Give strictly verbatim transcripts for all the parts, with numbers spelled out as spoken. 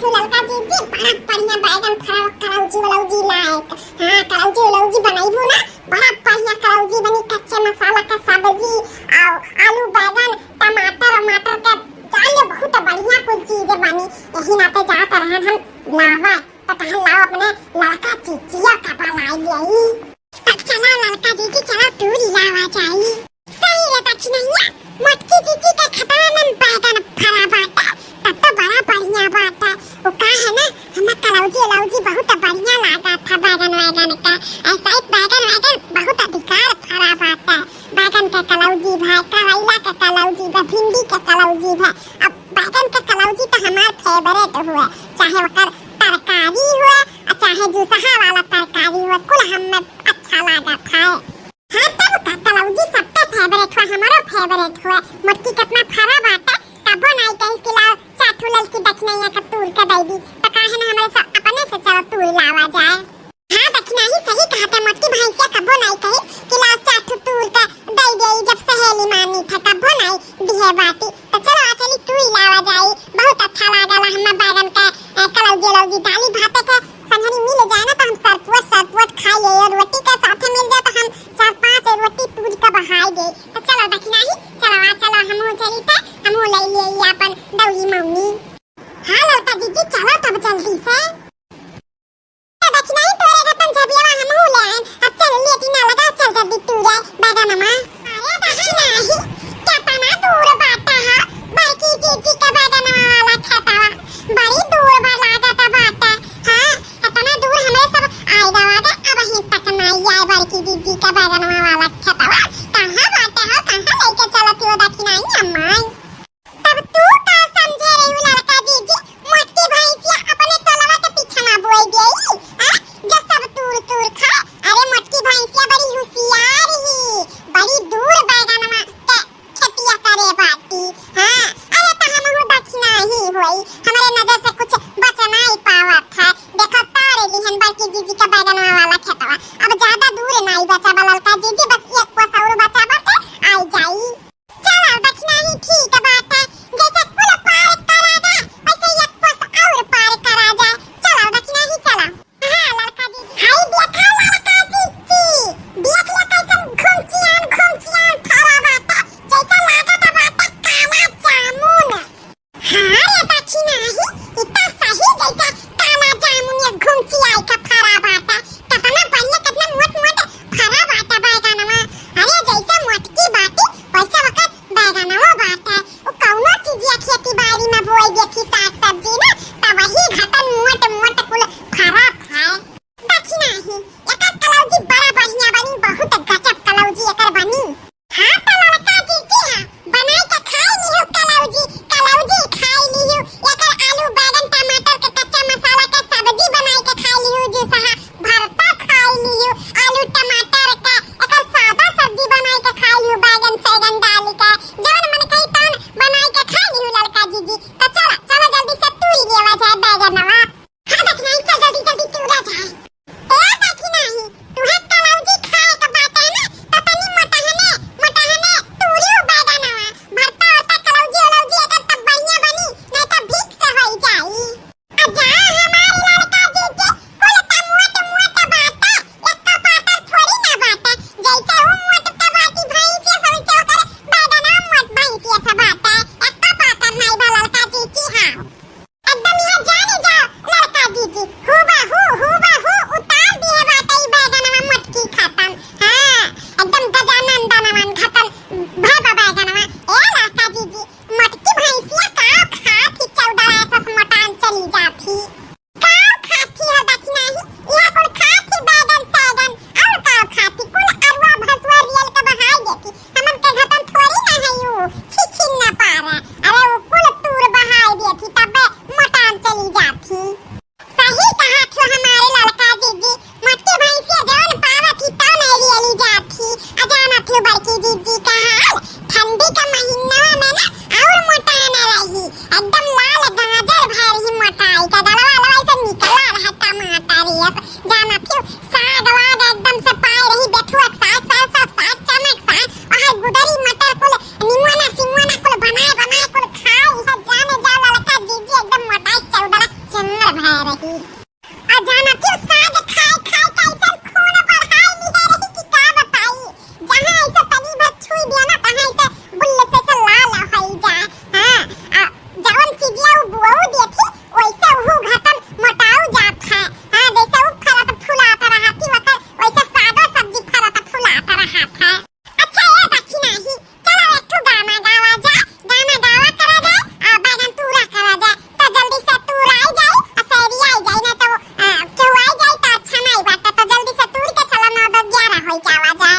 तू ललका जीजी, बड़ा बढ़िया बैगन फरा, कलौजी उलौजी लायक। हाँ, कलौजी उलौजी बनइबू ना, बड़ा बढ़िया कलौजी बनी, कच्चे मसाला का सब्जी, और आलू, बैगन, टमाटर, टमाटर के, जान ले, बहुत बढ़िया कुल चीज बनी। यही नाते जात रहन हम लावा, तो कहन लाओ अपने ललका जीजिया का बुलाई ले आई। तब चला ललका जीजी, चला तूरी लावा जाई। सही रे दक्षिणैया, मोटकी जीजी के खेतवा में बैगन फरा बाटे, तब तो बड़ा बढ़िया बाटे। वो का है ना, हमें कलौजी उलौजी बहुत बढ़िया लागा था बैगन वैगन का। ऐसा ही बैगन वैगन बहुत अधिकार फरा बाटे। बैगन के कलौजी भा, करैला के कलौजी भा, भिंडी के कलौजी भा। अब बैगन के कलौजी तो हमार favourite हुए, चाहे ओकर तरकारी हुए, आ चाहे जूसहा वाला तरकारी हुए, कुल हमें अच्छा लागा था। हाँ, तब का, कलौजी सबके favourite हुआ, हमरो favourite हुआ। मोटकी कितना फरा बाटे, तबो नाई कही कि लाओ चार ठो ललकी दक्षिणैया का तूर के दे दी, तो काहे ना हमरे सब अपने से चलो तूर लावा जाए। हाँ, दक्षिणा ही सही कहा था, मोटकी भैंसिया कबो नाई कही कि लाओ चार ठो तूर के दे दे, जब सहेली मानी था, कबो नाई दिहे बाटी। तो चलो आ चली तूर लावा जाई, बहुत अच्छा लागला हमें बैगन के, ए, कलौजी लौजी दाली भाते के संघरी मिल जाए ना, तो हम सरपुअट सरपुअट खा ले, रोटी के साथे मिल जाए तो हम चार पांच रोटी तूर के बहाई दे। तो चलो दखिनाही, चलो आ चलो, हमहू चली थे, हमहू ले लिए अपन दौली मौनी। हाँ ललका जीजी, चलो तब जल्दी से। तो दखिनाही तोरे के अपन झबियावा हमहू ले आएन। अब चल लेटी ना लगा, चल जल्दी तू रे बैगनमा। अरे दखिनाही, केतना दूर बाटा है बड़की जीजी के बैगनवा वाला खेतवा, बड़ी दूर बा लागत बाटा। हाँ, एतना दूर हमरे सब आए गवा के अब ही तक नाई आए बड़की जीजी के बैगनवा वाला खेतवा। कहाँ बाटे हो, कहाँ लेके चलत हो दखिनाही अम्मा? तब तू का समझे रही ललका जीजी, मोटकी भैंसिया अपने टोलवा के पीछे ना बोई देई, हाँ? जो सब तूर तूर खाए। अरे मोटकी भैंसिया बड़ी होशियार ही, बड़ी दूर बैगनवा के खेतिया करे बाटी। हाँ, अरे तो हमहू दखिनाही होई, हमरे नजर से कुछ बच नाई पावत है। देखो तोरे लिहन बड़की जीजी के बैगनवा वाला खेतवा, अब ज्यादा दूर नाई बचा बा ललका जीजी, बस एक कोस और बचा बाटे, आई जाई। चलो दखिनाही ठीक बाटे, जैसे कुल पार करा दा, वैसे एक कोस और पार करा जाए। चलो दखिनाही चलो। हाँ ललका जीजी। हाय देखा ललका जीजी, देख ले कैसन घुमचियान घुमचियान फरा बाटे, जैसे लागत बाटे काला जामुन। हाँ रे दखिनाही, ई त सही जैसे काला जामुन ये घुमचियाई के फरा बाटे। कितना बढ़िया, कितना मोट मोट फरा बाटे बैगनवा। अरे जैसे मोटकी बाटी वैसे ओकर बैगनवा बाटे। उ कौनो चीजिया खेती बाड़ी में बोई देखी साग सब्जी ना, त वही घटन मोट मोट कुल फरा खाए। दखिनाही, एकर कलौजी बड़ा बढ़िया बनी, बहुत गजब कलौजी एकर बनी। हाँ तो ललका जीजी, हाँ, बनाई के खाई लिहू कलौजी, कलौजी खाई लिहू, एकर आलू, बैगन, टमाटर के कच्चा मसाला के सब्जी बनाई के खाई लिहू, जूसहा भरता खाई लिहू, आलू टमाटर के एकर सादा सब्जी बनाई के खाई लिहू, बैगन सैगन डाली के, जवन मन कही तवन बनाई के खाई लिहू ललका जीजी। तो चला, चला जल्दी से तूरी लेवा जाए बैगनवा। हाँ दखिनाही, चल जल्दी जल्दी तूरा जाए। ए दखिनाही, तुहे कलौजी खाए के बाटे ना, तो तनी मोटहने, मोटहने तूरियो बैगनवा। भरता उरता कलौजी उलौजी एकर तब बढ़िया बनी, नहीं तो भीख से होई जाई। आ जा हमार ललका जीजी, कुल त मोट मोट बाटे, एक्का पातर थोड़ी ना बाटे। जैसे उ मोट के बाटी भैंसिया से, वैसे ओकर बैगनवा मोट भैंसिया से बाटे। एक्का पातर नाई बा ललका जीजी, हाँ। एकदम यहाँ जाने जाओ ललका जीजी, हूबहू, हूबहू उतार दिए बाटे ई बैगनवा मोटकी खतम। हाँ, एकदम गजानन दनवन खतम भय बा बैगनवा। ए ललका जीजी, मोटकी भैंसिया काव खात ही चौदह ऐसा मोटान चली जात ही। काव खात ही हो दखिनाही, इहाँ कुल खात ही बैगन सैगन, और काव खात ही कुल अरुआ भसुआ रियल के बहाई देती। हमन के घटन थोड़ी ना है यू, छिछिन ना पावे। अरे वो कुल तूर बहाई देती तबे मोटान चली जाती। सही कहा थो हमारे ललका जीजी, मोटकी भैंसिया जौन पावत ही तौन रियली जात ही। आ जानत हो बड़की जीजी का हाल, ठंडी का महीना में ना और मोटान रही, एकदम लाल गाजर भर ही मोटाई का, गलवा लवा से निकला रहा टमाटर यस। जानत हो साग वाग एकदम से पाए रही, बेथुआ के साग, सरसों के साग, चना के साग, वहाँ गुदरी मटर कुल, निमोना सिमोना कुल बनाए बनाए कुल खाए, यह जाने जा ललका जीजी एकदम मोटाई चौदला। आ जाना क्यों साग खाए खाए के ऐसन खून बढ़ाए लिहे रही कि का बताई। जहाँ ऐसे तनी भर छुई दिया ना, तहाँ ऐसे बुल्ले से ऐसे लाल होई जाए। हाँ, आ जवन चीजिया उ बुआऊ देती, वैसे उहू घटन मोटाऊ जात है। हाँ, जैसे उ फरत फुलात रहती, वकर वैसे सागो सब्जी फरत फुलात रहत है। अच्छा, ए दखिनाही, चलो एक ठो गाना गावा जाए, गाना गावा करा जाए, आ बैगन तूरा करा जाए, तो जल्दी से तूराई जाए, आ सैरियाई जाए, ना तो, आ, केहू आई जाए तो अच्छा नहीं बाटे, तो जल्दी से तूर के चलो, नौ दो ग्यारह हो जावा जाए।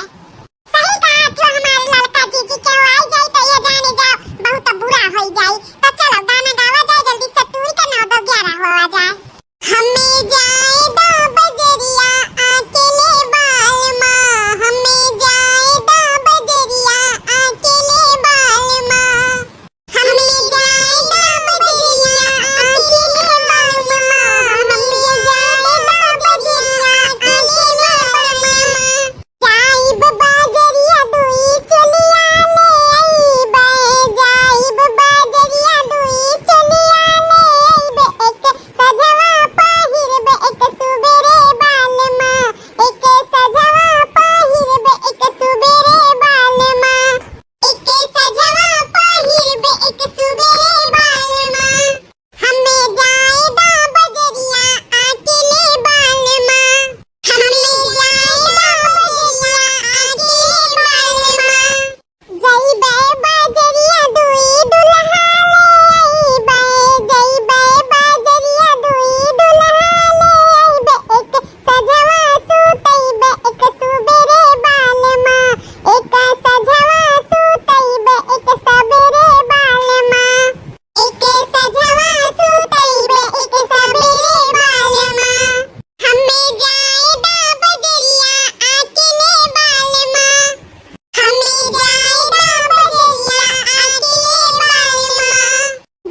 सही कहा क्यों हमारे ललका जीजी, केहू आई जाए तो ये जाने जाओ, बहुत बुरा हो जाए। तो चलो गाना गावा जाए, जल्दी से तूर के नौ दो ग्यारह होवा जाए। हमें जाए दा बजरिया आके ले बालमा, हमें जाए दा बजरिया आके ले बालमा, हमें जाए दा बजरिया आके ले बालमा, हमें जाए दा बजरिया आके ले बालमा। जाइब बाजरिया दुई चुलिया ले अइबे, जाइब बाजरिया दुई चुलिया ले अइबे, एक सजवा पहिरबे एक सुबेरे बालमा, एक सजवा पहिरबे एक सुबेरे बालमा, एक सजवा पहिरबे एक सुबेरे बालमा। हमें जाए दा बजरिया आके ले बालमा, हमें जाए दा बजरिया आके ले बालमा। जइबे बाजरिया दुई दुल्हा ले अइबे, जइबे बाजरिया दुई दुल्हा ले अइबे, एक सजवा सुतइबे एक सुबेरे बालमा, एक सजवा सुतइबे एक सबेरे बालमा, एक सजवा सुतइबे एक सबेरे बालमा। हमें जाए दा बजरिया आके ले बालमा, हमें जाए दा बजरिया आके ले बालमा।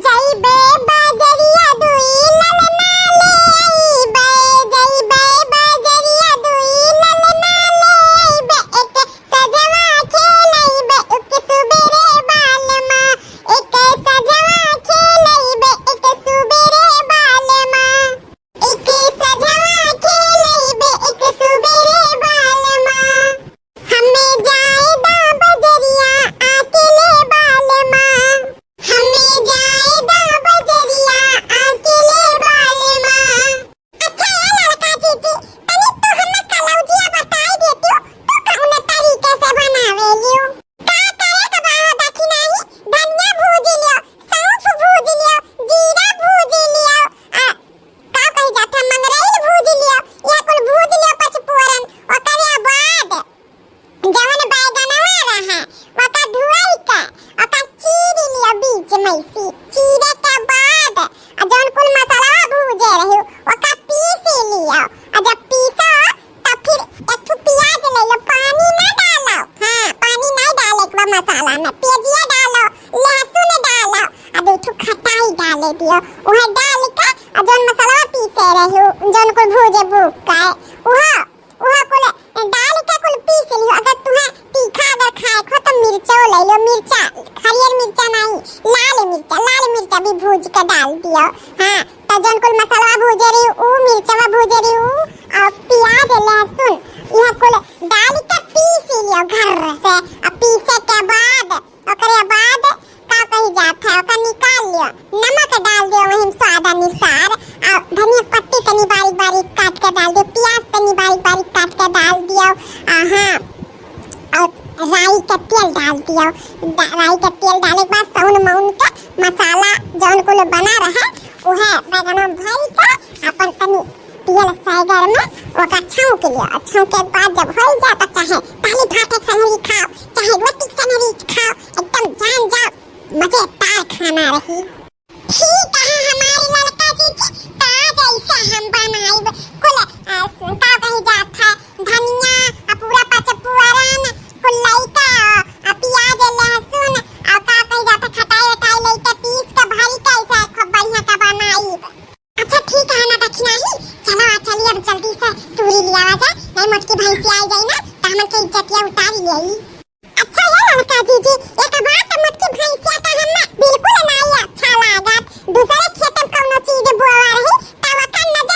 जइबे बाजरिया दुई ललना ले अइबे, जइबे बाजरिया दुई ललना ले अइबे, एक सजवा खेलइबे एक सुबेरे बालमा, एक सजवा खेलइबे एक सुबेरे बालमा, एक सजवा खेलइबे एक सुबेरे बालमा। हमें जाए दा बजरिया आके ले बालमा, हमें जाए दा बजरिया आके ले बालमा। अच्छा ए ललका जीजी, तनी तू हमें कलौजिया बताई देतियो, तू कौन तरीके से बनावेलियो? का करे के बा हो दखिनाही, धनिया भूज लियो, सौंफ भूज लियो, जीरा भूज लियो, आ का कही जात है, मंगरैल भूज लियो, यह कुल भूज लियो पचफोरन। ओकरे बाद जवन बैगनवा रहे, ओका धुआई के, ओका चीर लियो बीच में से। चीरे के बाद आ जवन कुल मसाला भूजे रही, ओका पीस लियो। आ जब पीसो, तब फिर एक ठो प्याज ले लो, पानी ना डालो। हाँ, पानी नहीं डाले के बा मसाला में, प्याजिया डालो, लहसुन डालो, आ दो ठो खटाई डाले दियो। उहे डाल के आ जौन मसाला पीसे रही, जौन कुल भूजे बूक का है, उहा, उहा कुल डाल के कुल पीस लियो। अगर तुहे तीखा अगर खाए को तो मिर्चो ले लो, मिर्चा, हरियर मिर्चा नहीं, लाल मिर्चा, लाल मिर्चा भी भूज के डाल दियो। हाँ, तो जौन कुल मसाला भूजे रही, ऊ मिर्चवा भूजे रही, ऊ और प्याज, लहसुन, यह कुल डाल के पीस लियो घर से। और पीसे के बाद, ओकरे बाद का कही जात है, ओकर निकाल लियो, नमक डाल दियो वही में स्वाद अनुसार, और धनिया पत्ती तनी बारीक बारीक काट के डाल दियो, प्याज तनी बारीक बारीक काट के डाल दियो। आ, हाँ, और राई के तेल डाल दियो। दा-, राई के तेल डाले के बाद सौन मौन के मसाला जौन कुल बना रहे, उहे बैगन में भर के अपन तनी पियल साइगर में ओका छौंक लियो। छौंके के बाद जब हो जाए तो चाहे दाली भात के संगरी खाओ, चाहे रोटी के संगरी खाओ, एकदम जान जाओ, मजेदार खाना रही। ठीक है हमारी ललका जीजी, तो आज ऐसे हम बनाइब कुल, अ, का कही जात है, धनिया, अ, पूरा पचफोरन, कुल लइका, अ, प्याज, लहसुन, अ, का कही जात है, खटाई वटाई लइके पीस के भरी के ऐसे खूब बढ़िया का बनाइब। अच्छा ठीक है ना दखिनाही, चलो आ चली अब जल्दी से तूरी लियावा जाए, नहीं मोटकी भैंसी आई जाई ना तो हमन के इज्जतिया उतारी लेई। अच्छा ये ललका जीजी, एक बात तो मोटकी भैंसिया का हमें बिल्कुल नहीं अच्छा लागत। दूसरे खेत में कौनो चीज बोआ रही तब ओकर नजर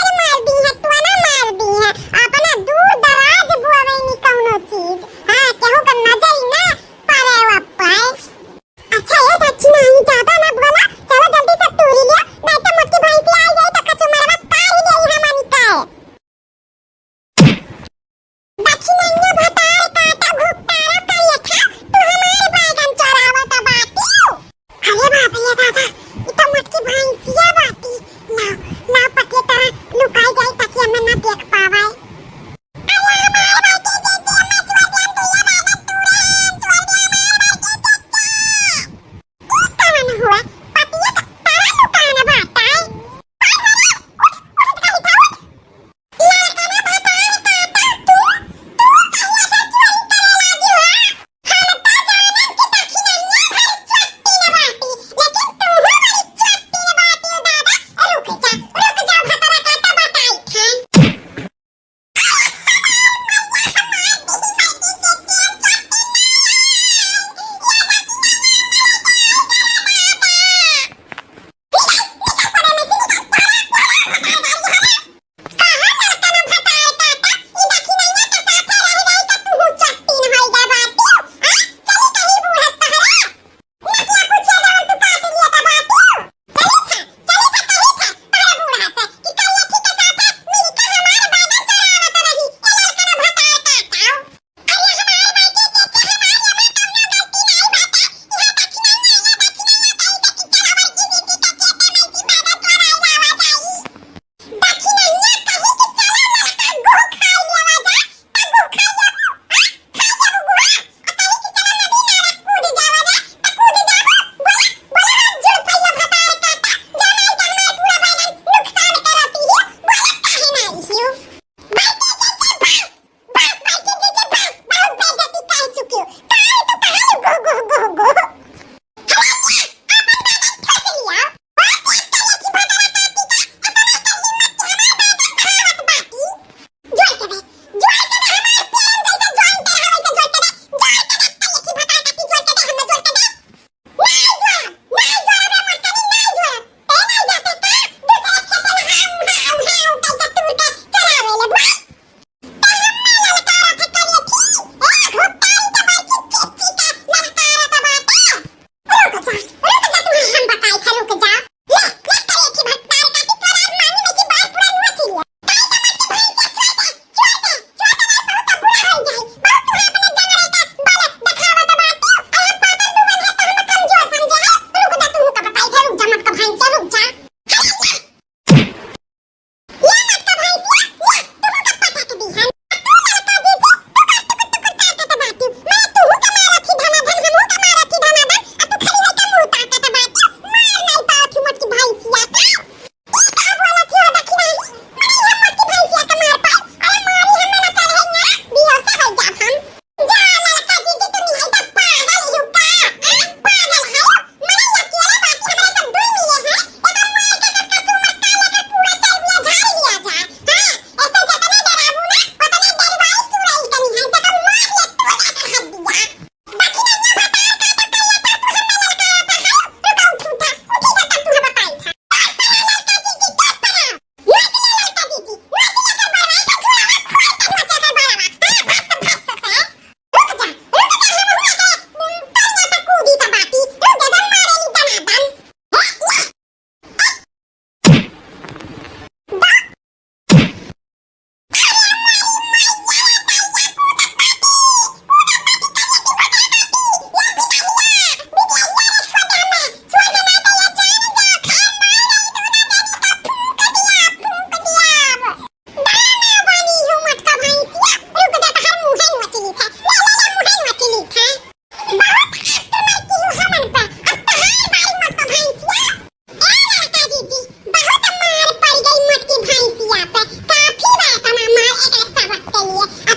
चलिए,